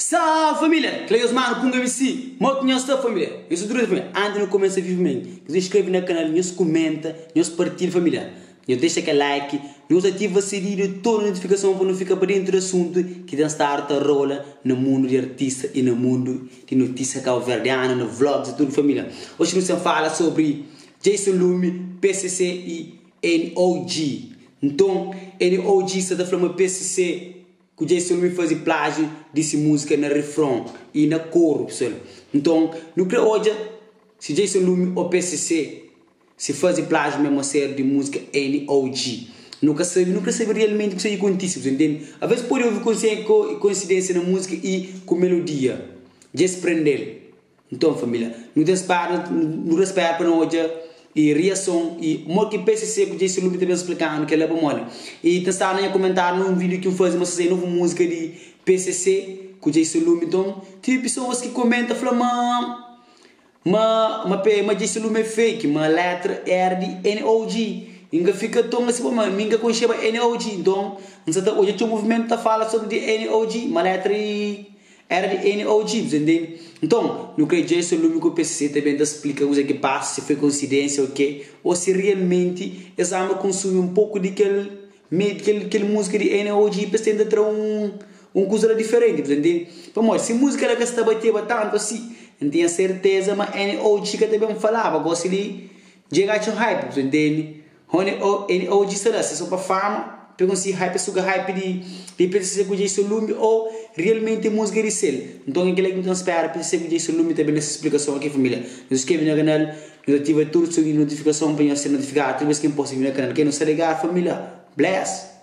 Salve família! Kela nhos manu Punga MC Mo ki nhos sta família? Nhos sta tudu família? Antis nu kumesa vídeo família Nhos inscreve na canal, nhos kumenta, nhos partilha família Nhos dexa kel like, nhos ativa sininho di tudu notificason pa nu fika pa dentu di asuntu ki ten stadu ta rola na mundu di artista y na mundu di notísia kabuverdianu, na vlogs y tudu família Oxi nu sta fala sobri Jason Lume, PCC y NOG Nton NOG sta ta fla ma PCC Ku Jason Lume faze plájiu di si múzika na rifron y na koru, pesoal. Nton, nu kre odja si Jason Lume ô PCC si faze plájiu mésmu aséru di múzika NOG. Nu ka sabe, nu kre sabe rialmenti kuzê ki kontise, bu ta ntende? Aves pode ovi koinsidênsia na múzika y ku melodia dja es prende-l. Nton família, nu ten spera, nu ta spera pa nu odja e riason e mo ki PCC ku Jason Lupi ta ben splika-nu kel-la pamodi e ta staba na nha komentáriu na un vídiu ki N faze ma sta sai novu múzika di PCC ku Jason Lupi nton tive pesoas ki komenta fla ma ma ma ma Jason Lupi é fake ma letra éra di NOG i N ka fika ton asi pamodi mi N ka konxeba NOG nton N sa ta odja txeu muvimentu ta fala sobri di NOG ma letra e Era di NOG, bu ta ntende? Nton, nu kre Jason Lumi ku PCC ta ben ta splika kuze ki pasa, si foi koinsidênsia ô ke, ô si rialmenti es ama konsumi un poku di kel kel kel múzika di NOG pa es tenta tra un un kuza la diferenti, bu ta ntende? Pamodi si múzika la ka sta bateba tantu asi, N tinha serteza ma NOG ka ta ben falaba, gosi li dja e gatxa un hype, bu ta ntende? Hony o N O G sta la se so pa fama pe konsigi hype suga hype di di PCC ku Jason Lumi o realmente musica é di sel nton é kela ki nu ta spera PCC ku Jason Lumi ta ben da se splikason ok familia nhos skrebe na kanal nhos ativa tudu sininhu di notifikason pa nhos ser notifikadu tudu bes ki N posta video na kanal ok nu sta ligadu familia bless.